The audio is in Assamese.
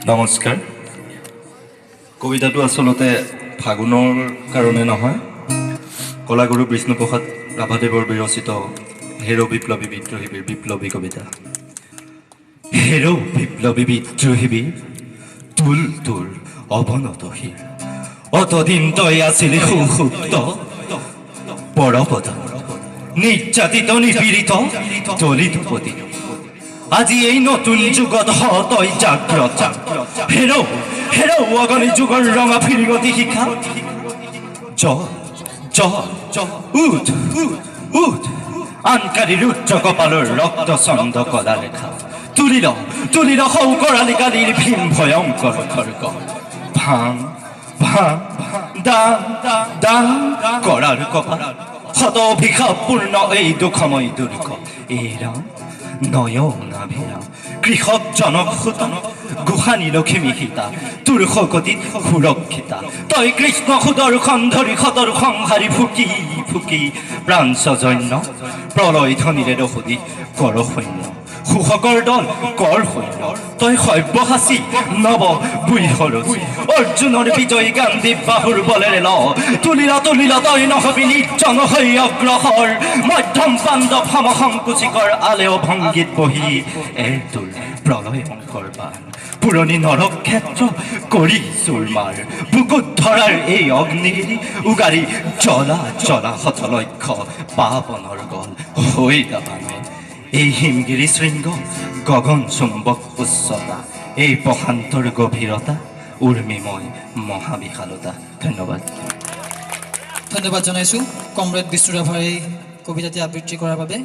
নমস্কাৰ। কবিতাটো আচলতে ফাগুনৰ কাৰণে নহয়, কলাগুৰু বিষ্ণুপ্ৰসাদ ৰাভাদেৱৰ বিৰচিত হেৰ বিপ্লৱী বিদ্ৰোহী বীৰ, বিপ্লৱী কবিতা। হেৰ বিপ্লৱী বিদ্ৰোহী বীৰ, তোল তোৰ অৱনত শিৰ। অতদিন তই আছিলি সুষুপ্ত পৰপদ, নিৰ্যাতিত, নিপীড়িত, দলিত, পতিত। আজি এই নতুন যুগত হ তই জাগ্ৰত। হেৰৌ, হেৰৌ, অগনি যুগৰ ৰঙা ফিৰিঙতি শিখা, জ্বল, জ্বল, উঠ, উঠ। আনকাৰী ৰুদ্ৰ কপালৰ ৰক্ত চন্দ কলা ৰেখা তুলিল, তুলিল সৌ কৰালি কালিৰ ভীম ভয়ংকৰ খৰ্গ। ভাং, ভাং, দাং, দাং কৰাৰ কপাল, শত অভিশাপপূৰ্ণ এই দুখময় দুৰ্গ। এই ৰাম নয়নাভিৰাম কৃষক জনক সুত গোসানী লখিমী সীতা তোৰ শকতিত সুৰক্ষিতা। তই কৃষ্ণ সুদৰ্শন ধৰি সতৰ সংহাৰী ফুকি ফুকি প্ৰাঞ্চজন্য প্ৰলয় ধ্বনিৰে দশদি কৰ সৈন্য, শোষকৰ দল কৰ সৈন্য। তই সব্যসাচী নৱ বুঢ়ৰচী অৰ্জুনৰ বিজয়ী গাণ্ডীৱ বাহুৰ বলেৰে ল, তুলিল, তুলিল। তই নহবি নিৰ্জন হৈ অগ্ৰসৰ, মধ্যম পাণ্ডৱ সম সংকুচি কৰ আলেয় ভংগীত বহি। এৰ তোৰ প্ৰলয়ংকৰ বাণ, পুৰণি নৰক ক্ষেত্ৰ কৰি চুৰমাৰ। বুকুত ধৰাৰ এই অগ্নিগিৰি উগাৰি জ্বলা, জ্বলা শতলক্ষ পাপনৰ গল হৈ দাবানল। এই হিমগিৰি শৃংগ গগন চুম্বক উচ্চতা, এই প্ৰশান্তৰ গভীৰতা, উৰ্মিময় মহাবিশালতা। ধন্যবাদ। ধন্যবাদ জনাইছোঁ কমৰেড বিষ্ণু ৰাভাৰ এই কবিতাটি আবৃত্তি কৰাৰ বাবে।